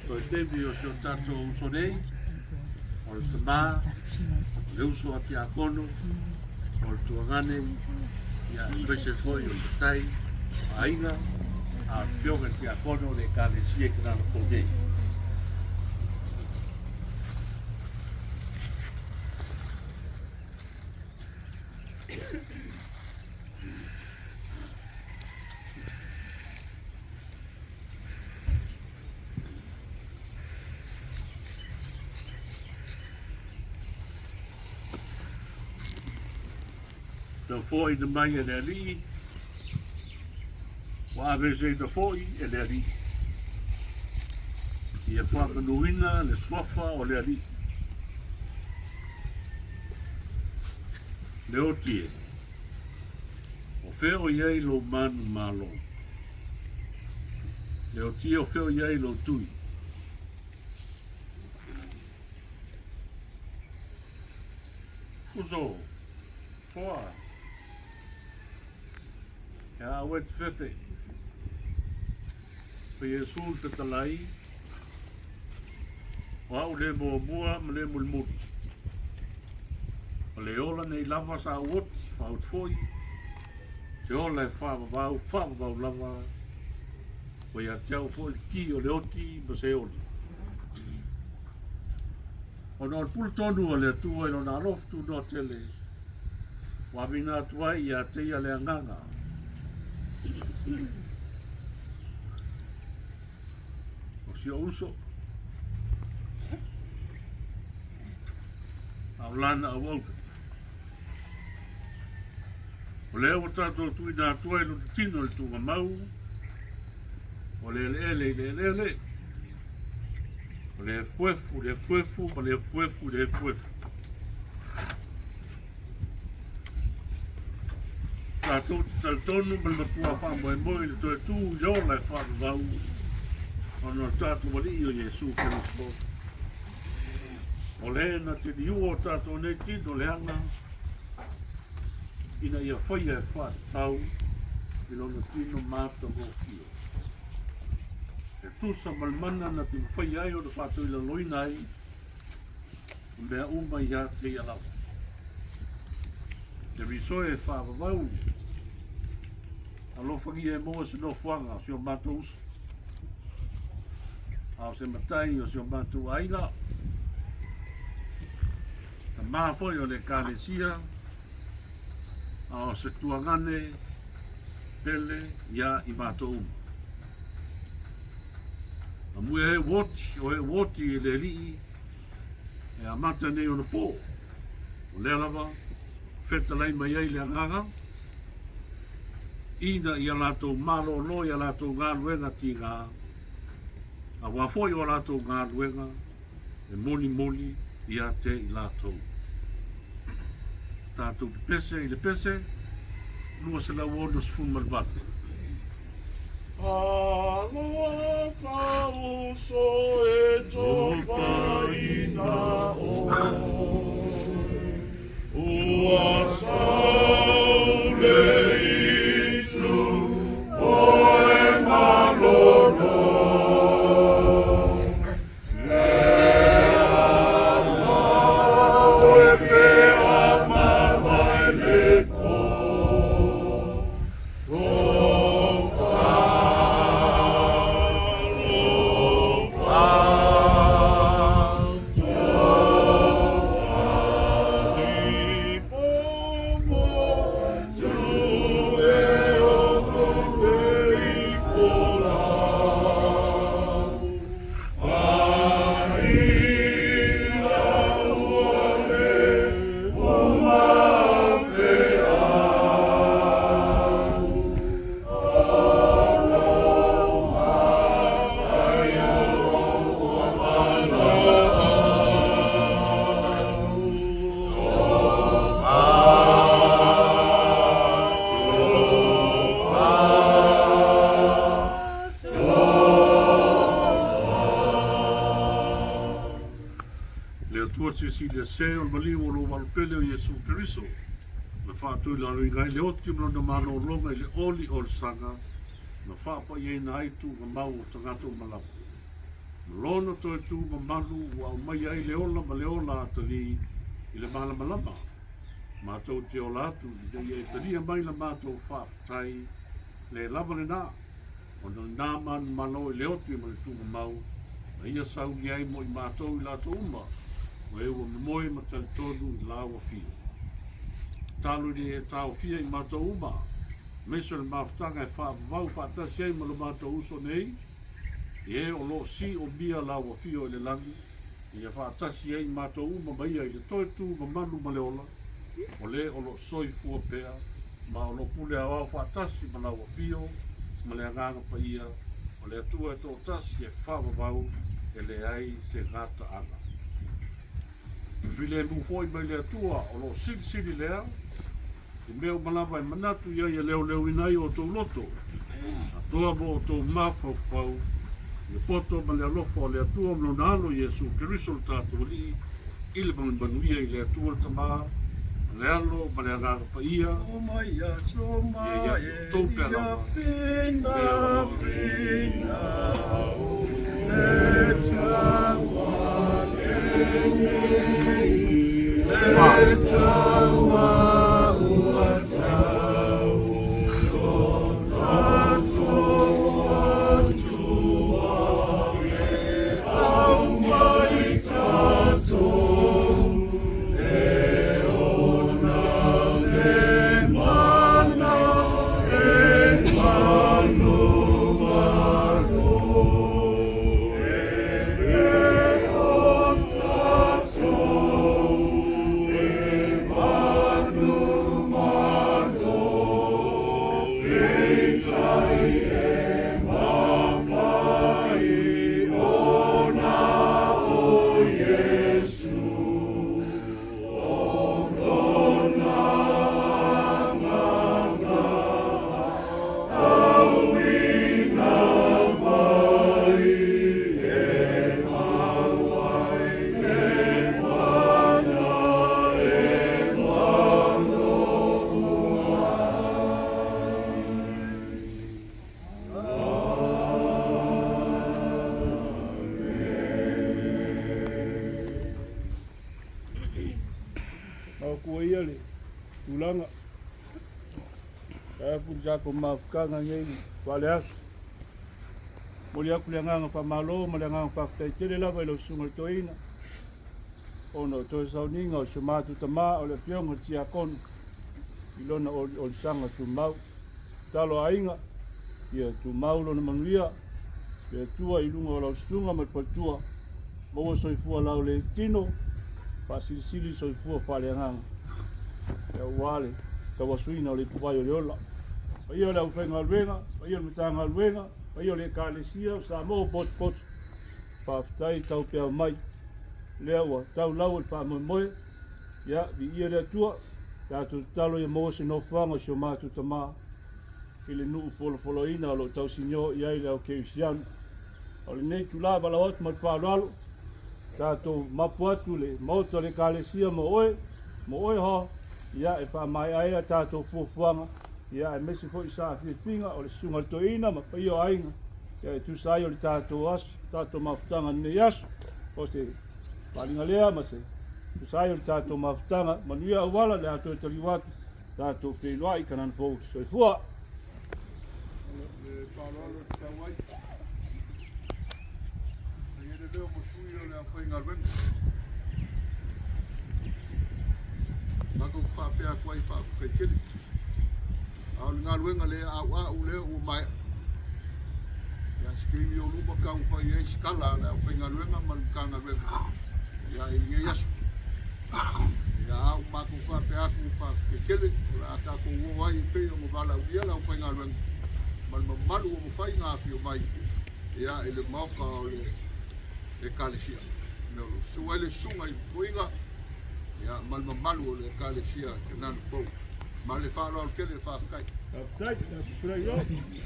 Toe taimi o si o tatou uso nei, o le tamā, o le uso a Tiakono, o le tuagane, ia aemaise foi o le matai, o aiga, a o le afioga i le Tiakono o le Ekalesia i Kanana-Fou nei. Na foaiina mai e le Alii, ua aveeseina foi e le Alii. Ia faamanuina le suafa o le Alii. Leoti e, o fea o i ai lou manumalo? Leoti e, o fea o i ai lou tui? Uso, toa, e a au e te fefe. Ko Iesu le fetalai, o au le muamua ma le mulimuli. O le ola nei lava sa ou oti, faaoti foi, te ola e faavavau, faavavau lava, ua ia te au foi le ki o le oti ma Seoli. Ona o le pule tonu a le Atua i lona alofa tunoa tele, ua aveina atu ai ia te ia le agaga. O si ou uso, a o lana auauna. O lea ua tatou tuuina atu ai lona tino i le tuugamau, o le eleele i le eleele, o le efuefu i le efuefu ma le efuefu i le efuefu. Tatou te talitonu ma le matua faamoemoe i le toe tu i le ola e faavavau ona o le tatou Alii o Iesu Keriso. O le na te liua o tatou nei tino leaga ina ia faia e faatatau i lona tino matagofie. E tusa ma le mana na te mafai ai ona faatoilaloina ai o mea uma ia te ia lava. Keriso e faavavau alofagia e maua se nofoaga o si o matou uso, a o se matai o si o matou aiga, tamā foi o le Ekalesia, a o se tuagane pele ia i matou uma. Amuia he uoti, o he uoti i le alii e amata nei ona pō. O lea lava fetalai mai ai le agaga ina ia latou malōlō i a latou galuega tigā, auā foi o a latou galuega e molimoli ia te i latou. Tatou pepese i le pese 268. Alofa uso e tofaina oe, Ua sau le itu oe malolo. Le Atua Silisili ese o le maliu o lou valupele o Iesu Keriso, na faatuilaloina ai le oti ma lona malologa i le oli o le saga, na faapaiaina ai tuugamau o tagata uma lava. Ma lona. Lona toe tu mamalu ua aumaia ai le ola ma le ola atalii i le malamalama. Matou te ola atu ina ia e talia mai la matou faafetai le lava lena, ona o lena manumalo i le oti ma le tuumamau na ia sauni ai mo i matou i latou uma o e ua momoe ma talitonu i lau afio. Tatalo ina ia e taofia i matou uma, aemaise o le mafutaga e faavavau faatasi ai ma lo matou uso nei, i e o lo o siomia lau afio i le lagi, ina ia faatasi ai i matou uma ma ia i le toe tu mamalu ma le ola, o le o lo o soifua pea ma o lo o pule aoao faatasi ma lau afio ma le Agaga Paia o le Atua e toatasi e faavavau e leai se gataaga. E filemu foi mai le Atua o lo o silisili lea i mea uma lava e manatu i ai e leoleoina ai o outou loto, atoa mo outou mafaufau i le poto ma le alofa o le Atua ma Lona Alo Iesu Keriso lo tatou Alii, i le manuia i le Atua le Tama, ma le Alo ma le Agaga Paia, ia ia te outou pea lava, o le o lo o Maokoa ia le tulaga. Tae atu le tatou mafutaga nei faaleaso. Momoli atu le agaga faamalo ma le agaga faafetai tele lava i lau Susuga i le Toeaina ona o toe sauniga o si o matou tama o le Afioga i le Tiakono i lona oliolisaga tumau. Tatalo a aiga, ia tumau lona manuia, le Atua i luga o lau susuga ma le faletua, maua soifua laulelei tino, faasilisili soifua faaleagaga, aua le tauasuina o le ipuvai o le ola. Paia o le aufaigaluega, paia o le Matagaluega, paia o le Ekalesia o Samoa ua potopoto, faafetai taupeau mai, lea ua tau lau o le faamoemoe, ia viia le Atua, tatou tatalo ia maua se nofoaga o si o matou tama i le nuu folafolaina o lo o tausinio i ai le au kerisiano. O lenei itula valaau atu ma le faaaloalo, tatou mapu atu le Maota o le Ekalesia mo oe, mo oe hoa, ia e faamaea ai a tatou fuafuaga, ia aemaise foi saafiafiga o le Susuga i le Toeaina ma paia o aiga, ia e tusa ai o le tatou aso, tatou mafutaga i lenei aso. O se faaaliga lea ma se tusa ai o le tatou mafutaga, manuia auala le a toe taliu atu, tatou feiloai i Kanana Fou. Soifua! Le faaaloalo e tatau ai. E i ai le leo mo sui o le aufaigaluega. Matou te faapea atu ai faafetai tele. A o le galuega le a'ua'u lea ua maea. Ia se taimi o luma taumafai ai se tala a le aufaigaluega ma le Matagaluega ia i lenei aso. Ia a ua matou faapea atu faafetai tele o le a tatou o ai e pei ona valaaulia le aufaigaluega ma le mamalu ua mafai ona afio mai ia i le maota o le Ekalesia. Mea o lo o susu ai le susuga i toeaina ia ma le mamalu o le Ekalesia Kanana Fou. Ma le faaaloalo tele, faafetai. Faafetai, faafetai.